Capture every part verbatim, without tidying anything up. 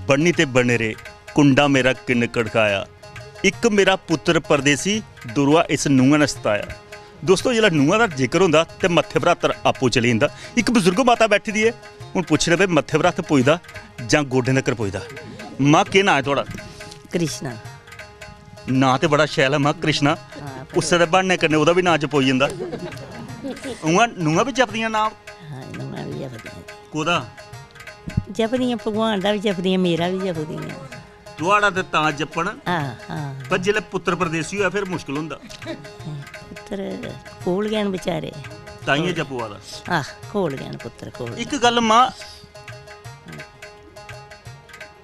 बन्नी ते बने रे, कुंडा मेरा किन्न कड़काया। इक मेरा पुत्तर परदेसी, दुरुआ इस नूंहा ने सताया। दोस्तो, जिसलै नूंहा दा जिक्र होंदा ते मत्थे पर हत्थ आपूं चली जंदा। इक बजुर्ग माता बैठी दी ऐ, हून पुच्छने भाई मत्थे पर हत्थ पुजदा जां गोडें तकर पुजदा। मां, केह् नांऽ ऐ थुआढ़ा? कृष्णा। नांऽ ते बड़ा शैल ऐ मां, कृष्णा। हां, पर उस्सै दे ब्हान्ने कन्नै ओह्दा बी नांऽ जपोई जंदा। उ'आं नूंहां बी जपदियां नांऽ? हां, नूंहां बी जपदियां। कोह्दा? जपदियां, भगवान दा बी जपदियां, मेरा बी जपदियां। थुआढ़ा ते तां जपन, हां, हां। पर जिसलै पुत्तर परदेसी होऐ, फिर मुश्कल होंदा। पुत्तर कोल गै न बेचारे। ताइयें जप होआ दा। आह, कोल गै न पुत्तर, कोल। इक गल्ल मां,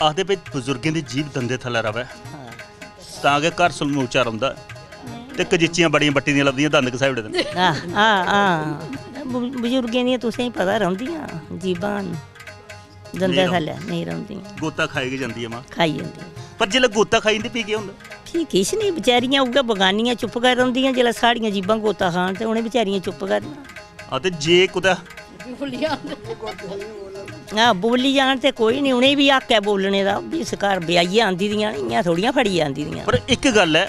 आखदे भई बजुर्गें दी जीभ दंदे थल्लै र'वै, हां। तां गै घर समूचा रौंह्दा ऐ। ते कजीचियां बड़ियां बट्टी दियां लभदियां, दंद घसाई ओड़े दे न। आह, आह, आह। बु-, बजुर्गें दियां तुसें गी पता रौंह्दियां जीभां न। दंदै नेईं रौंह्दी। थल्लै नेईं रौंह्दियां। गोता खाई गै जंदी ऐ मां। खाई जंदी। पर जिसलै गोता खाई जंदी, फ्ही केह् होंदा? फ्ही किश निं, बचैरियां उ'ऐ बगानियां चुप्प गै रौंह्दियां। जिसलै साढ़ियां जीभां गोता खान ते उ'नें बचैरियें चुप्प करना। हां, ते जे कुतै हां, बोली जान ते कोई निं, उ'नें बी हक्क ऐ बोलने दा, ओह् बी इस घर ब्याहियै आंदी दियां न, इ'यां थोड़ियां फड़ियै आंदी दियां। पर इक गल्ल ऐ,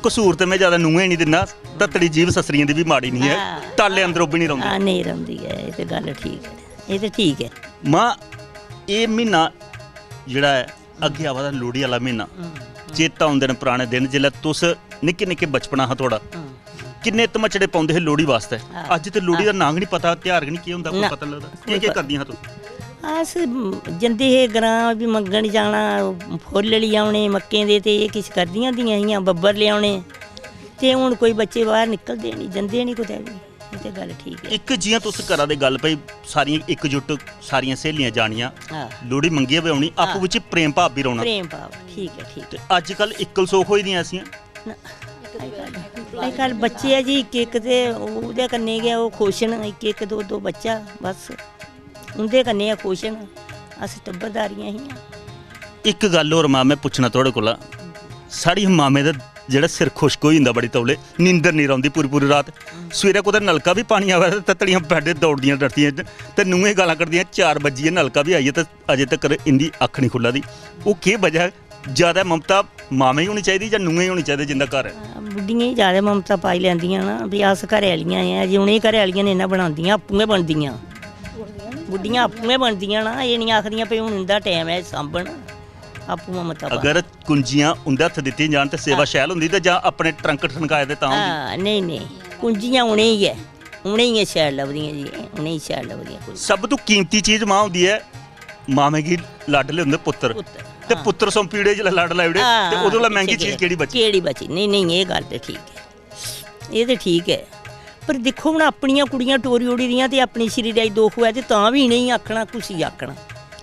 कसूर ते में ज्यादा नूंहें निं दिन्ना, तत्तड़ी जीभ सस्सरियें दी बी माड़ी निं ऐ, हां। ताले अंदर ओह् बी निं रौंह्दी। हां, नेईं रौंह्दी ऐ, एह् ते गल्ल ठीक ऐ, एह् ते ठीक ऐ। मां, एह् म्हीना जेह्ड़ा ऐ, अग्गें आवा दा लोह्ड़ी आह्ला म्हीना। हम्म, हम्म। चेता औंदे न पराने दिन, जिसलै तुस निक्के निक्के, बचपना हा थुआढ़ा। हम्म, हम्म। किन्ने धमचड़े पौंदे हे लोह्ड़ी बास्तै। हां। अज्ज ते लोह्ड़ी दा हां। नांऽ गै निं पता, ध्यार गै निं, केह् होंदा, कोई ना। पता निं लगदा। केह् कोई केह् पता करदियां हां तुस? अस, हम्म, जंदे हे ग्रां, बी मंगन जाना, फुल्ल लेई औने मक्कें दे, ते एह् किश करदियां होंदियां हियां, बब्बर लेई औने। ते हून कोई बच्चे बाह्र निकलदे निं, जंदे निं कुतै बी। एह् ते गल्ल ठीक ऐ। इक जि'यां तुस करा दे गल्ल, भई सारियां इकजुट, सारियां स्हेलियां जानियां, हां। लोह्ड़ी मंगियै बी औनी, आपूं हां। बिच्च प्रेम भाव बी रौह्ना। प्रेम भाव, ठीक ऐ, ठीक ऐ। ते अज्जकल इक्कल सोख होई दियां ऐसियां। ना, अज्जकल, अज्जकल बच्चे ऐ जी, इक इक ते ओह्दे कन्नै गै ओह् खुश न, इक इक दो दो बच्चा, बस उं'दे कन्नै गै खुश न। अस टब्बरदारियां हियां। इक गल्ल होर मां, में पुच्छना थुआढ़े कोला, साढ़ी मामें दा जेह्ड़ा सिर खुश्क होई जंदा बड़ी तौले, नींदर निं रौंह्दी पूरी पूरी रात। सवेरै कुतै नलका बी पानी आवै ते तत्तड़ियां बैड्डे दौड़दियां नठदियां ते नूहें गालां कड्ढदियां, "चार बज्जियै, नलका बी आई गेआ ते अजें तक्कर इं'दी अक्ख निं खु'ल्ला दी।" ओह् केह् बजह ऐ? जैदा ममता मामें गी होनी चाहिदी जां नूहें गी होनी चाहिदी जिं'दा घर ऐ? हां, बुड्ढियें गी जैदा ममता पाई लैंदियां न, भी अस घरै आह्लियां ऐ, जे उ'नें गी घरै आह्लियां नेईं ना बनांदियां, आपूं गै बनदियां। बुड्ढियां आपूं गै बनदियां न, एह् निं आखदियां भई हून इं'दा टैम ऐ सांभन, आपूं गै ममता पांदियां। अगर कुंजियां उं'दे हत्थ दित्तियां जान ते सेवा हां। शैल होंदी ते जां अपने ट्रंक ठनकाए दे तां होंदी? हां, नेईं, नेईं, कुंजियां उ'नें गी गै, उ'नें गी गै शैल लभदियां जी, उ'नें गी शैल लभदियां कुंजियां। सब तों कीमती चीज मां होंदी ऐ, मामे गी लाडले होंदे पुत्तर। पुत्तर, ते हां। पुत्तर सौंपी ओड़े, जिसलै लड़ लाई ओड़े, हां, ते ओह्दे कोला हां, मैंह्गी पिच्छें चीज केह्? केह्ड़ी बची? केह्ड़ी बची? नेईं, नेईं, एह् गल्ल ते ठीक ऐ। एह् ते ठीक ऐ, पर दिक्खो, हून अपनियां कुड़ियां टोरी ओड़ी दियां ते अपनी श्री दा दुख होऐ ते तां बी इ'नेंगी आखना, कुसी आखना?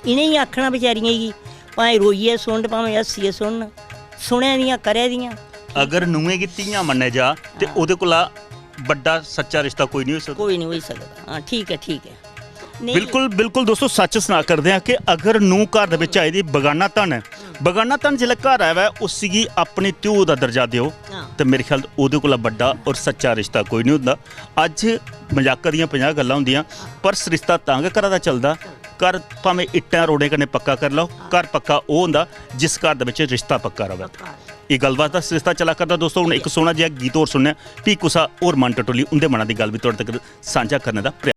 इ'नेंगी आखना बेचारियें गी, भाएं रोइयै सुनन, भामें हस्सियै सुनन, सुनै दियां, करै दियां। अगर नूहें गी धियां मन्नेआ जा ते हां। ओह्दे कोला बड्डा सच्चा रिश्ता कोई निं होई सकदा। कोई निं होई सकदा। हां, ठीक ऐ, ठीक ऐ। नेईं। बिल्कुल, बिल्कुल दोस्तो, सच्च सना करदे आं कि अगर नूंह् घर दे बिच आई दी, बगाना धन ऐ, बगाना धन जिसलै घर आवै, उसी गी अपनी ध्यू दा दर्जा देओ, हां। ते मेरे ख्याल ओह्दे कोला बड्डा और सच्चा रिश्ता कोई निं होंदा। अज्ज मजाका दियां पंजाह् गल्लां होंदियां, पर सरिस्ता तां गै घरा दा चलदा। घर भामें इट्टां रोड़ें कन्नै पक्का करी लैओ, घर पक्का ओह् होंदा जिस घर दे बिच रिश्ता पक्का र'वै। एह् गल्लबात दा सरिस्ता चला करदा दोस्तो। हून इक सोह्ना जेहा गीत होर सुनने आं, फ्ही कुसै होर मन टटोली उं'दे मना दी गल्ल बी थुआढ़े तगर सांझा करने दा प्रयास।